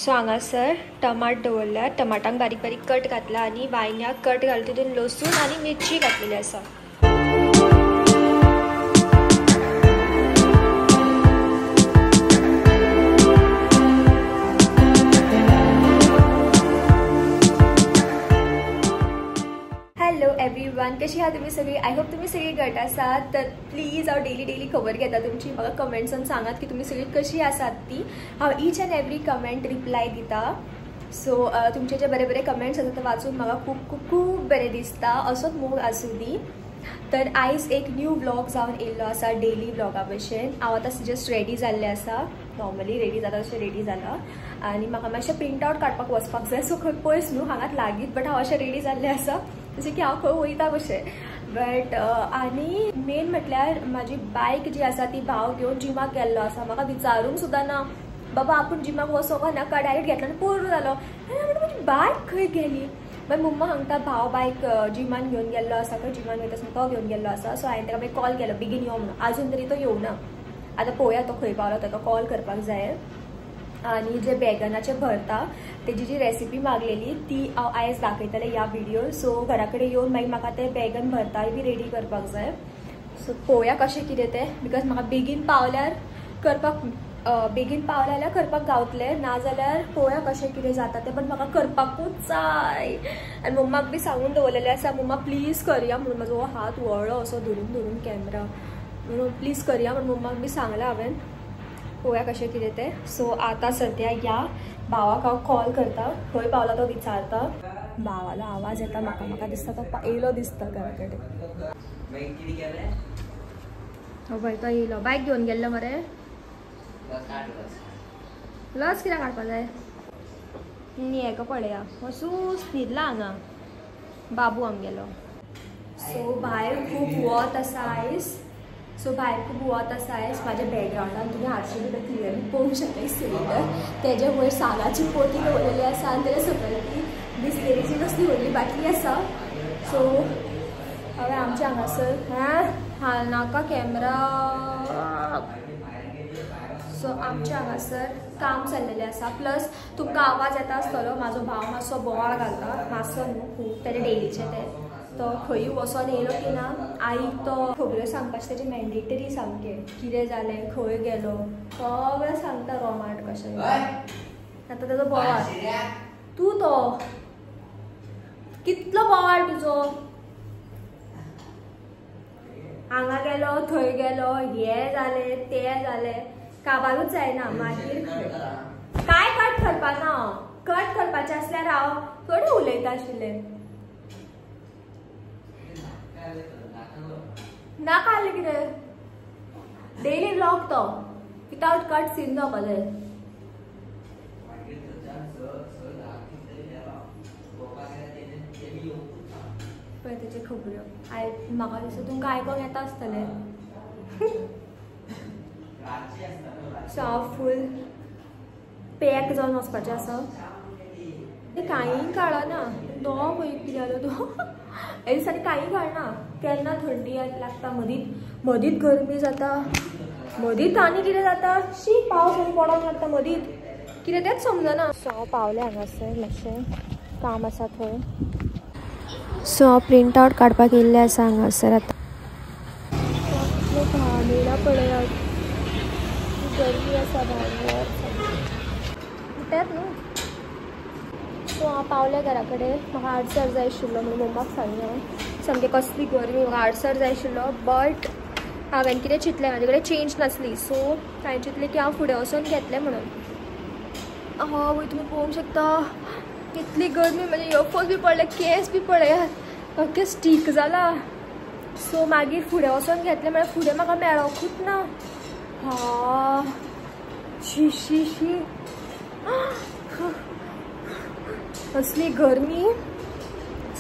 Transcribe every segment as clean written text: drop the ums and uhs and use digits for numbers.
So हांगासर टमाट दवरल्या, टमाटांक बारीक बारीक कट घातला आनी वांयग्याक कट घालून तितून लसूण आनी मिरची घातलेली आसा. हॅलो एवरीवन, कशी आहा तुमी सगळी? I hope तुमी सगळी घट आसात. तर प्लीज हांव डेली डेली खबर घेता तुमची. म्हाका कमेंट्सान सांगात की तुमी सगळी कशी आसात ती. हांव each and every comment reply दिता. सो तुमचे जे बरे बरे कमेंट्स आसात ते वाचून म्हाका खूब खूब खूब बरें दिसता. असोच मोग आसूं दी. तर आयज एक न्यू व्लॉग जावन येयल्लो आसा डेली व्लॉगा भशेन. हांव आतां जस्ट रेडी जाल्लें आसा, नॉर्मली रेडी जाता तशें रेडी जाला आनी म्हाका मातशें प्रिंट आवट काडपाक वचपाक जाय. सो खंय पयस न्हू, हांगाच लागींच, बट हांव अशें रेडी जाल्लें आसा जशें की हांव खंय वयता कशें. बट आनी मेन म्हटल्यार म्हाजी बायक जी आसा ती भाव घेवन जिमाक गेल्लो आसा. म्हाका विचारूंक सुद्दां ना बाबा आपूण जिमाक वचो काय नाका, डायरेक्ट घेतलो आनी पोरू जालो. आनी म्हजी बायक खंय गेली? मागीर मम्मा सांगता भाव बायक जिमान घेवन गेल्लो आसा, खंय जिमान वयता आसतना तो घेवन गेल्लो आसा. सो हांवें ताका मागीर कॉल केलो बेगीन यो म्हणून, आजून तरी तो येवना. आतां पळोवया तो खंय पावलो, ताका कॉल करपाक जाय. आनी जे बेगनाचे भरता तेजी जी रेसिपी मागलेली ती हांव आयज दाखयतलें ह्या व्हिडियोर. सो घरा कडेन येवन मागीर म्हाका ते बेगन भरताय बी रेडी करपाक जाय. सो पळोवया कशें कितें तें, because म्हाका बेगीन पावल्यार करपाक, बेगीन पावलें जाल्यार करपाक गावतलें, नाजाल्यार पळोवया कशें कितें जाता तें. बट म्हाका करपाकूच जाय. आनी मम्माक बी सांगून दवरलेलें आसा, मम्मा प्लीज करया म्हणून. म्हाजो हो हात वळ्ळो असो धरून धरून कॅमरा, म्हणून प्लीज करया म्हणून मम्माक बी सांगलां हांवें. पळोवया कशें कितें तें. सो आतां सद्या ह्या भावाक हांव कॉल करता, खंय पावला तो विचारता. भावालो आवाज येता म्हाका, म्हाका दिसता तो येयलो दिसता घरा कडेन. हो पळय तो येयलो, बायक घेवन गेल्लो मरे. लस कित्याक काडपा जाय? न्ही हेका पळया, हो सूस न्हिदला हांगा बाबू आमगेलो. सो भायर खूब वत आसा आयज. सो भायर खूब वत आसा आयज. म्हाज्या बॅकग्रावंडान तुमी हारशे भितर क्लियरली पळोवंक शकता सिलिंडर, तेजे वयर सालाची पोती दवरलेली आसा आनी तेजे सकयल ती बिस्लेरीची कसली व्हडली बाटली आसा. सो हांवें आमच्या हांगासर हें हालनाका कॅमरा. सो आमच्या हांगासर काम चल्लेलें आसा. प्लस तुमकां आवाज येता आसतलो, म्हाजो भाव मातसो बोवाळ घालता, मातसो न्हू खूब, तेजे डेलीचें तें. तो खंय वचोन येयलो की ना आईक तो खबऱ्यो सांगपाचें तेजें मॅन्डेटरी सामकें, कितें जालें खंय गेलो सगळें सांगता रोमाट कशें. आतां तेजो बोवाळ, तूं तो कितलो बोवाळ तुजो, हांगा गेलो थंय गेलो, हें जालें तें जालें, काबारूच जायना. मागीर काय कट करपा ना, कट करपाचें आसल्यार हांव थोडें उलयता आशिल्लें. ना काडलें कितें, डेली व्लॉग तो वितावट कट सीन जावपा जाय. पळय तेचे खबऱ्यो आयक, म्हाका दिसता तुमकां आयकोंक येता आसतलें. सो हांव फूल पॅक जावन वचपाचें आसा. तें कांय काडना तो पळय कितें जालो तो, हे दिसांनी कांय काडना. केन्ना थंडी लागता, मदींत मदींत गरमी जाता, मदींत आनी कितें जाता, शी पावस आनी पडोंक लागता मदींत, कितें तेंच समजना. सो हांव पावलें हांगासर, मातशें काम आसा थंय. सो हांव प्रिंट आवट काडपाक येयल्लें आसा हांगासर आतां. घामेला पळयात, गरमी आसा भायर तेंच न्हू. सो हांव पावलें घरा कडेन. म्हाका आडसर जाय आशिल्लो म्हणून मम्माक सांगलें हांव, सामकें कसली गरमी, म्हाका आडसर जाय आशिल्लो. बट हांवें कितें चिंतलें, म्हाजे कडेन चेंज नासली. सो हांवें चिंतलें की हांव फुडें वचोन घेतलें म्हणून. हय तुमी पळोवंक शकता कितली गरमी, म्हजे इयरफोन्स बी पडले, केस बी पळयात ओके स्टीक जाला. सो मागीर फुडें वचोन घेतलें म्हळ्यार फुडें म्हाका मेळोकूच ना. हा शी शी शी, असली गरमी,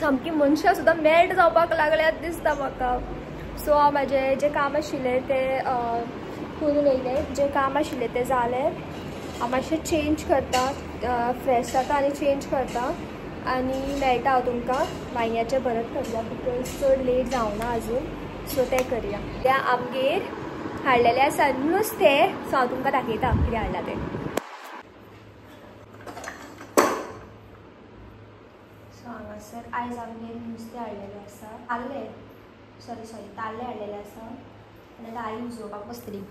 सामकी मनशां सुद्दां मेल्ट जावपाक लागल्यात दिसता म्हाका. सो हांव म्हाजें जें काम आशिल्लें तें करून येयलें, जें काम आशिल्लें तें जालें. हांव मातशें चेंज करता, फ्रेश जाता आनी चेंज करता आनी मेळटा हांव तुमकां. वांयग्याचें भरत करया because चड लेट जावना अजून, सो तें करया. त्या आमगेर हाडलेलें आसा नुस्तें, सो हांव तुमकां दाखयता कितें हाडलां तें. आयज आमगेर नुस्तें हाडलेलें आसा, ताल्ले, सॉरी सॉरी ताल्ले हाडलेले आसा आनी आतां आई उजोवपाक बसतली.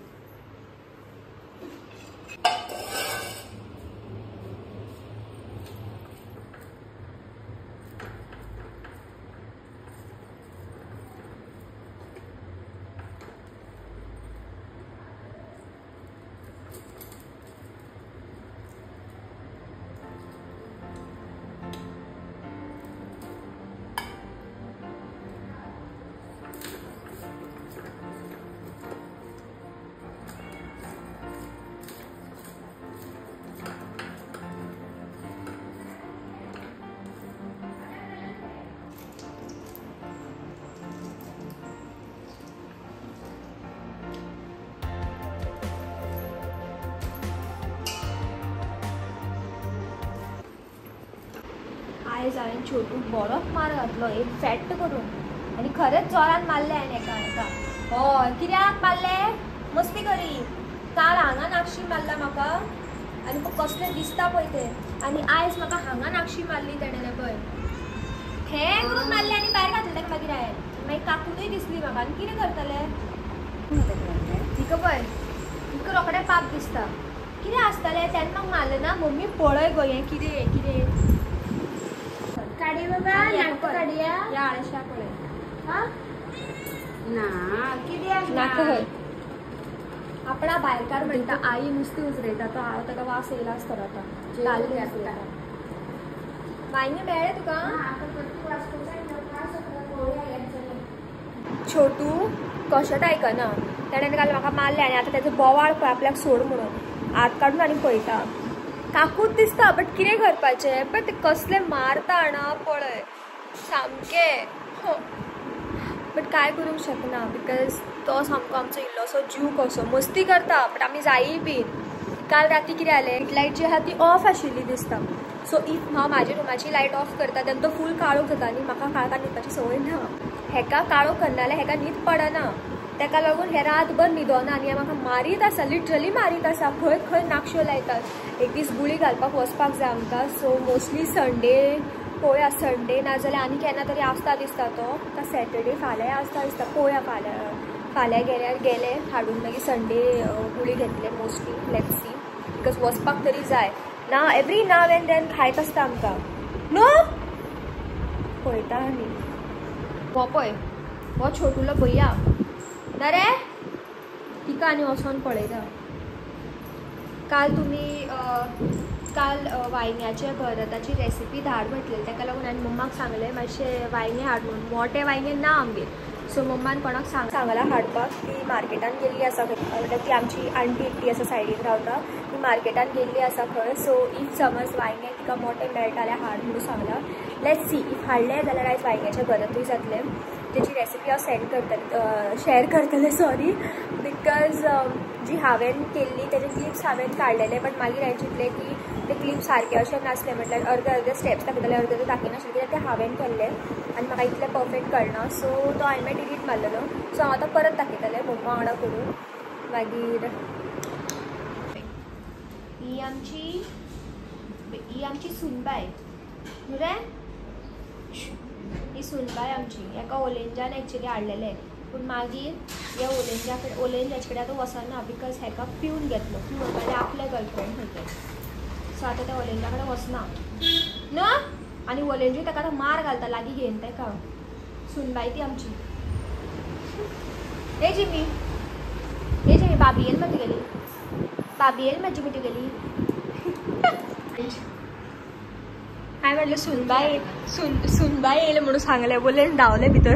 आयज हांवें छोटू बरोच मार घातलो एक फॅट करून, आनी खरेंच जोरान मारलें हांवें एका एका. हय कित्याक मारलें, मस्ती करी. काल हांगा नाक्षी मारला म्हाका आनी कसलें दिसता पळय तें, आनी आयज म्हाका हांगा नाक्षी मारली तेणें पळय हें करून मारलें आनी भायर घातलें ताका. मागीर हांवें मागीर काकुनूय दिसली म्हाका. आनी कितें करतलें, तिका पळय तिका रोखडें पाप दिसता कितें आसतलें तेन्ना म्हाका मारलें ना. मम्मी पळय गो हें कितें कितें काडी बाबा, नाक काडया या आळशा पळय. हा ना कित्याक नाक आपणा भायरकार म्हणटा आई नुस्तें उजरयता तो हांव ताका वास येयला आसतलो आतां ताल्ले उजरयता. वांयगें मेळ्ळें तुका? छोटू कशेंच आयकना, तेणें काल म्हाका मारलें आनी आतां तेजो बोवाळ पळय आपल्याक सोड म्हणून हात काडून आनी पळयता. काकूत दिसता बट कितें करपाचें, बट ते कसले मारता ना पळय सामकें. बट कांय करूंक शकना because तो सामको आमचो इल्लोसो जीव कसो मस्ती करता बट आमी जायी बीन. काल राती कितें जालें, लायट जी आसा ती ऑफ आशिल्ली दिसता. सो if हांव म्हाज्या रुमाची लायट ऑफ करता तेन्ना तो फूल काळोख जाता आनी म्हाका काळखान न्हिदपाची संवय ना. हेका काळोख करना जाल्यार हेका न्हीद पडना, तेका लागून हे रातभर न्हिदोना आनी हे म्हाका मारीत आसा, लिटरली मारीत आसा. खंय खंय नाकश्यो लायतात. एक दीस गुळी घालपाक वचपाक जाय आमकां. सो मोस्टली संडे पळोवया, संडे नाजाल्यार आनी केन्ना तरी आसता दिसता तो, का सॅटर्डे फाल्यां आसता दिसता. पळोवया फाल्यां, फाल्यां गेल्यार गेले हाडून मागीर संडे गुळी घेतले मोस्टली. Let's see because वचपाक तरी जाय ना. एवरी now and then खायत आसता आमकां न्हू. पळयता आमी हो पळय हो छोटूलो भैया ना रे, तिका आनी वचोन पळयता. काल तुमी काल वांयग्याचे भरताची रेसिपी धाड म्हटलेली, ताका लागून हांवें मम्माक सांगलें मातशें वांयगें हाड म्हणून. मोटें वांयगें ना आमगेर, सो मम्मान कोणाक सांगलां हाडपाक. ती मार्केटान गेल्ली आसा खंय, म्हणल्यार ती आमची आंटी एकटी आसा सायडीन रावता, ती मार्केटान गेल्ली आसा खंय. सो if समज वांयगें तिका मोटें मेळटा जाल्यार हाड म्हणून सांगलां. Let's see if हाडलें जाल्यार आयज वांयग्याचें भरतूय जातलें. तेची रेसिपी हांव सेंड करतलें, शेअर करतलें सॉरी, because जी हांवें केल्ली तेजे क्लिप्स हांवें काडलेले, बट मागीर हांवें चिंतलें की ते क्लिप्स सारके अशें नासले, म्हटल्यार अर्दे अर्दे स्टेप्स दाखयताले अर्दे अर्दे दाखयनाशिल्ले, कित्याक ते हांवें केल्ले आनी म्हाका इतलें परफेक्ट कळना. सो तो हांवें मागीर डिलीट मारलेलो. सो हांव आतां परत दाखयतलें मम्मा वांगडा करून. मागीर ही आमची सुनबाय न्हू रे, ही सुनबाय आमची. हेका ओलेंजान एक्चुली हाडलेलें, पूण मागीर ह्या ओलेंजा कडेन ओलेंजाचे कडेन आतां वचना because हेका पिवन घेतलो, पिवन म्हणल्यार आपले गर्लफ्रेंड खंय. सो आतां त्या ओलेंजा कडेन वचना न्हू, आनी ओलेंजूय ताका आतां मार घालता लागीं घेवन ताका. सुनबाय ती आमची. हे जिमी, हे जिमी बाबी येयल मरे तुगेली, बाबी येयल मरे जिमी तुगेली. हांवें म्हटलें सुनबाय सुनबाय येयलें म्हणून सांगलें, बोलें धांवलें भितर.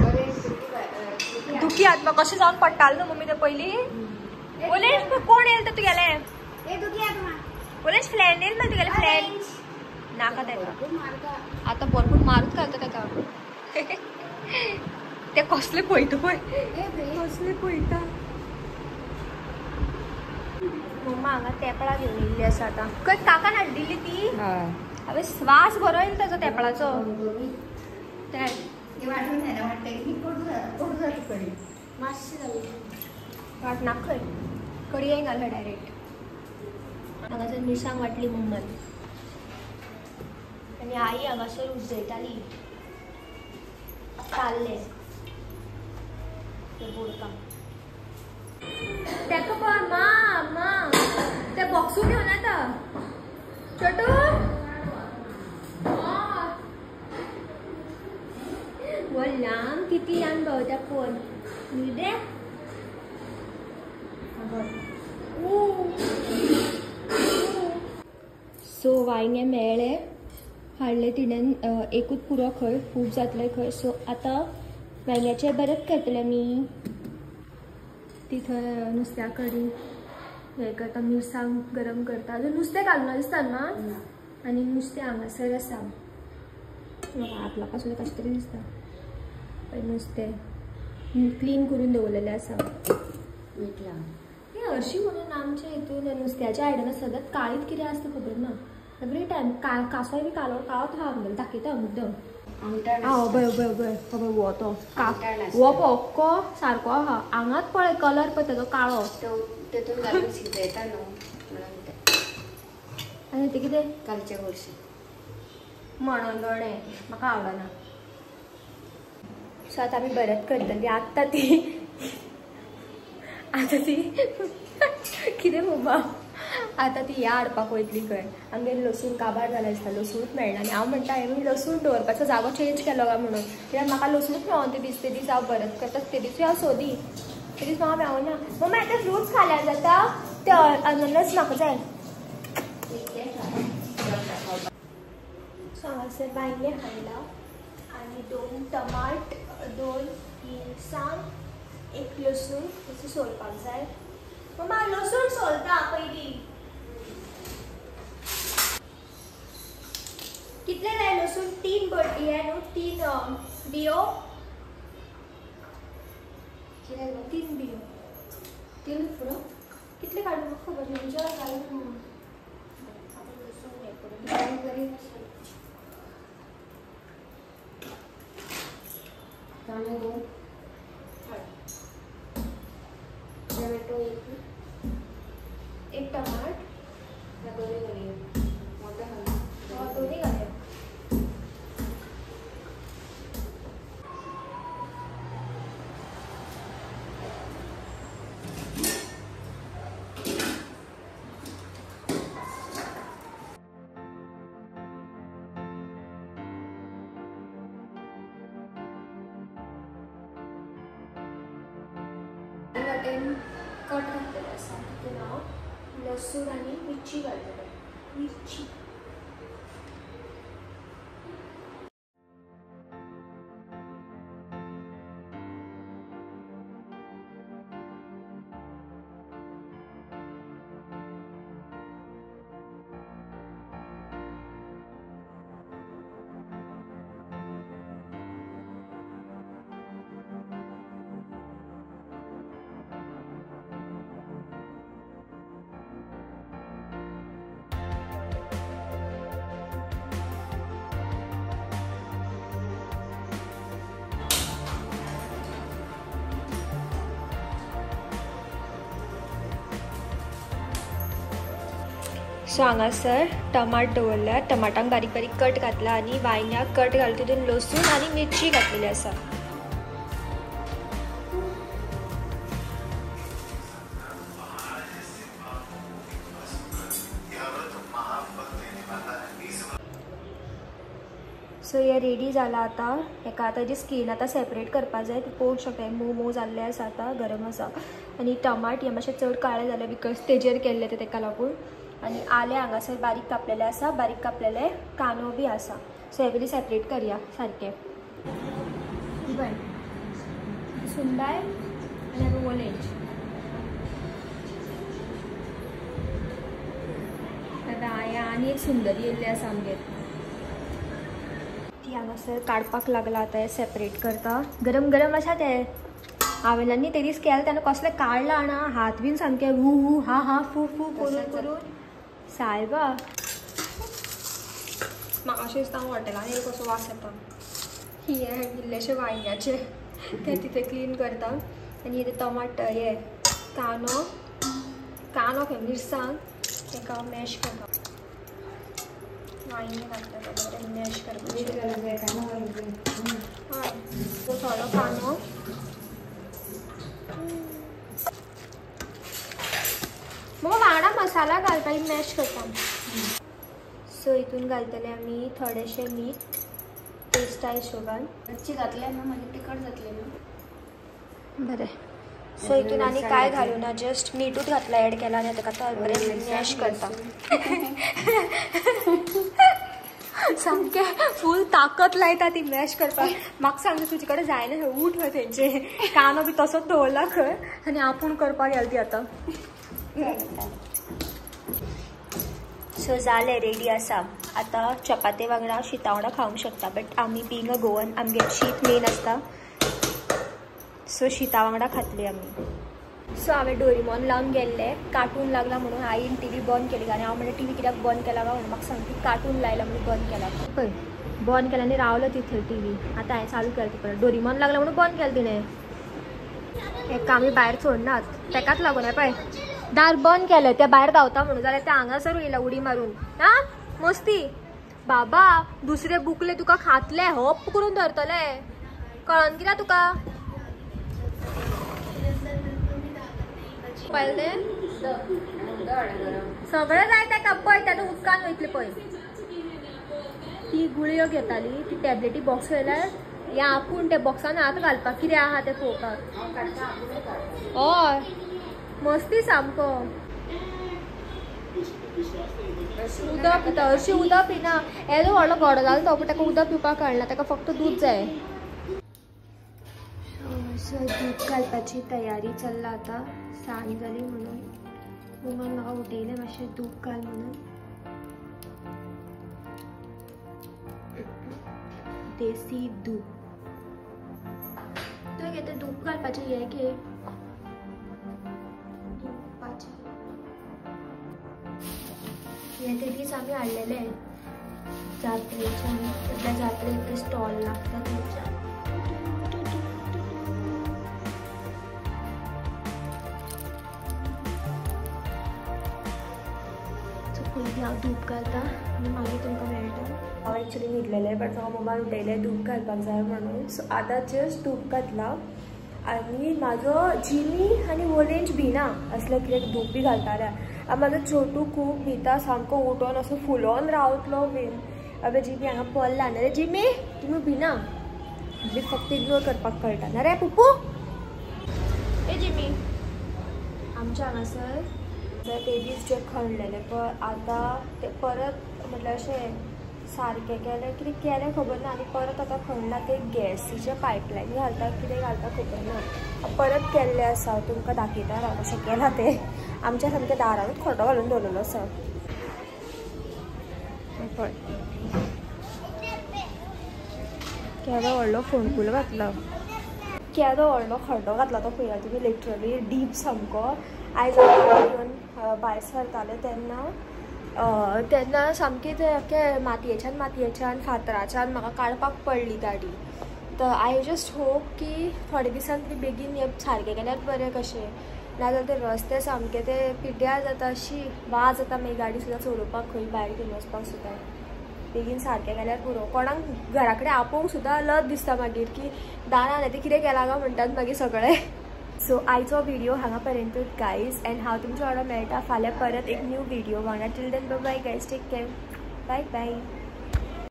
दुखी आत्मा कशें जावन पडटालें न्हू मम्मी तें पयलीं. बोलें कोण येयलें तें तुगेलें, बोलें फ्लॅन येयलें मरे तुगेलें फ्लॅन. नाका ताका आतां भरपूर मारूच घालता ताका. ते कसले पळयता पळय, कसले पळयता. मम्मा हांगा तेंपळां घेवन येयल्ली आसा आतां. खंय काकान हाडिल्ली ती, हांवें श्वास बरो येयलो ताजो तेंपळाचो. वाट ना खंय कडयेक घालता डायरेक्ट. हांगासर मिरसांग वांटली मम्मान आनी आई हांगासर उजयताली. ताल्ले ते बोरका तेका पळय मा मा ते बॉक्सू घेवन येता छोटू वो लांब किती लांब भोंवता पळय न्ही. सो वांयगें मेळ्ळें हाडलें तिणें एकूच पुरो खंय खूब जातलें खंय. सो आतां वांयग्याचें बरेंच करतलें मी ती थंय नुस्त्या कडी हें करता मिरसांग गरम करता. अजून नुस्तें घालूंक दिसता ना आनी नुस्तें हांगासर आसा म्हाका हात लावपाक सुद्दां कशें तरी दिसता. नुस्तें क्लीन करून दवरलेलें आसा. हें हरशीं म्हणून आमच्या हितून नुस्त्याच्या आयदनां सदांच काळीत कितें आसता खबर ना. एवरी टायम कासोय बी कालो काळोच आहा आमगेलो दाखयता मुद्दम. आं बय बय बय पळय हो तो हो पक्को सारको आहा हांगाच पळय कलर पळय तेजो काळो तेतून घालून शिजयता न्हू म्हणून ते. आनी तें कितें कालचे गोडशें मणगणें म्हाका आवडना. सो आतां आमी बरेंच करतली. आत्तां ती आतां ती कितें बाबा आतां ती ह्या हाडपाक वयतली खंय. आमगेर लसूण काबार जालें दिसता लसूणूच मेळना. आनी हांव म्हणटा हांवें लसूण दवरपाचो जागो चेंज केलो काय म्हणून कित्याक म्हाका लसूणूच मेळोन ते दीस ते दीस हांव बरेंच करता ते दिसूय हांव सोदी ते दीस म्हाका मेळना. मम्मी आतां फ्रुट्स खाल्यार जाता ते अननस म्हाका जाय. सो हांगासर वांयगें हाडलां आनी 2 टमाट 2 मिरसांग 1 लसूण तशें सोलपाक जाय. मम्मा लसूण सोलता पयलीं. कितले जाय लसूण? 3 हे न्हू 3 बियो 3 बियो 3 पुरो कितले काडूं म्हाका खबर ना. जर घालून लसूण हें करून टोमॅटो 1 टमाट दोन्ही घालूया मोठे घालूया दोन्ही घालूया. कट घातलेलें आसा तितून हांव लसूण आनी मिरची घालतलें. मिरची सो हांगासर टमाट दवरल्या टमाटांक बारीक बारीक कट घातला आनी वांयग्याक कट घालून तितून लसूण आनी मिरची घातलेली आसा. सो हे रेडी जाला आतां. हेका आतां जी स्कीन आतां सेपरेट करपा जाय. ती पळोवंक शकता मोव मोव जाल्ले आसा आतां गरम आसा. आनी टमाट हे मातशे चड काळे जाले because तेजेर केल्ले ते तेका लागून. आनी आलें हांगासर बारीक कापलेलें आसा बारीक कापलेलें कांदो बी आसा. सो हे पयलीं सेपरेट करया सारकें. सुंदाय आनी आतां ओलेंज आतां हें आनी एक सुंदरी येयल्ली आसा आमगेर ती हांगासर काडपाक लागला. आतां हें सेपरेट करता. गरम गरम आसा तें हांवें आनी ते दीस केलें तेन्ना कसलें काडलां जाणा हात बीन सामके हू हू हा हा फू फू करून करून सायबा म्हाका अशें दिसता हांव हॉटेलान येयलो कसो वास येता. हें इल्लेशें वांयग्याचें तें तितूं क्लीन करता. आनी हें टमाट हें कांदो कांदो खंय मिरसांग तेका हांव मॅश करता. वांयगें घातलें बरें मॅश करपाचें. हय सो थोडो कांदो, मग वांगडा मसाला घालपाक मॅश करता. सो हितून घालतले आमी थोडेशें मीठ टेस्टा हिशोबान. मिरची घातले ना मागीर तिखट जातलें न्हू. बरें सो हितून आनी काय घालूं ना, जस्ट मीठूच घातला एड केला आनी ताका आतां बरें मॅश करता. सामकें फूल ताकत लायता ती मॅश करपाक. म्हाका सांगता तुजे कडेन जायना, उठ खंय तेंचे कानो बी तसोच दवरला खंय आनी आपूण करपाक गेल ती आतां. सो जालें रेडी आसा. आतां चपाते वांगडा शिता वांगडा खावंक शकता, बट आमी बींग अ गोवन आमगे शीत मेन आसता, सो शिता वांगडा खातली आमी. सो हांवें डोरीमॉन लावन गेल्लें, कार्टून लागला म्हणून आईन टी व्ही बंद केली. आनी हांव म्हणलें टी व्ही कित्याक बंद केला काय म्हणून, म्हाका सांगती कार्टून लायला म्हणून बंद केला. पळय बंद केला आनी रावलो तिथं टी व्ही. आतां हांवें चालू केला परत, डोरीमॉन लागला म्हणून बंद केलें तिणें. हेका आमी भायर सोडनात, तेकाच लागून हें पळय दार बंद केलें, त्या भायर धांवता म्हणून जाल्यार ते हांगासर येयला उडी मारून. आं मस्ती बाबा दुसरे बुकले तुका खातले, हप करून धरतले, कळन कित्याक तुका. पळयलें सगळें जाय तेका, पळय तेन्ना उदकान वयतले. पळय ती गुळयो घेताली, ती टॅबलेटी बॉक्स वयल्यार या आपूण त्या बॉक्सान हात घालपाक कितें आहा तें पळोवपाक. हय मस्ती सामको. उदक पिता हरशीं उदक पिना, येदो व्हडलो घोडो जालो तो, पूण ताका उदक पिवपाक कळना, ताका फक्त दूद जाय. सो दूद घालपाची तयारी चल्ला आतां. सांज जाली म्हणून मम्मान म्हाका उठयलें मातशें दूद घाल म्हणून. देसी दूद तुवें घेता दूद घालपाचें हें घे दुपाचें हें ते दीस आमी हाडलेले जात्रेच्यान, त्या जात्रेक ते स्टॉल लागता थंयच्यान. पयलीं हांव धूप घालता आनी मागीर तुमकां मेळटा. हांव एक्चुली न्हिदलेलें, बट म्हाका मम्मान उठयलें धूप घालपाक जाय म्हणून. सो आतां जस्ट धूप घातला आनी म्हाजो जिमी आनी वोलेंज भिना असलें कितें धूप बी घालता जाल्यार. आनी म्हाजो छोटू खूब भिता, सामको उठोन असो फुलोन रावतलो बीन. अबे जिमी हांगा पडला ना रे जिमी, तुमी भिना, म्हणजे फक्त इग्नोर करपाक कळटा ना रे पुप्पू. ए जिमी आमच्या हांगासर ते दीस जे खणलेले पळय आतां ते परत म्हटल्यार अशें सारकें केलें कितें केलें खबर ना, आनी परत आतां खणलां ते गॅसीचे पायपलायन घालता कितें घालता खबर ना, परत केल्लें आसा. तुमकां दाखयता हांव कशें केलां तें. आमच्या सामकें दारानूच खोटो घालून दवरलेलो आसा पळय, केदो व्हडलो फोंडकूल घातला, केदो व्हडलो खड्डो घातला तो पळया तुमी, लिटरली डीप सामको. आयज हांव घेवन भायर सरतालें तेन्ना तेन्ना सामकी ते मातयेच्यान मातयेच्यान फातराच्यान म्हाका काडपाक पडली गाडी. तर I just hope की थोडे दिसान ती बेगीन हे सारकें केल्यार बरें कशें, नाजाल्यार ते रस्ते सामके ते पिड्ड्यार जाता, अशी वाज जाता मागीर गाडी सुद्दां चलोवपाक, खंय भायर घेवन वचपाक सुद्दां. बेगीन सारकें केल्यार पुरो. कोणाक घरा कडेन आपोवंक सुद्दां लज दिसता मागीर की दारान तें कितें केलां काय म्हणटात मागीर सगळे. सो आयचो व्हिडिओ हांगा पर्यंतूच गायज, एंड हांव तुमच्या वांगडा मेळटा फाल्यां परत एक न्यू व्हिडिओ वांगडा. Till then bye guys, take care, bye bye.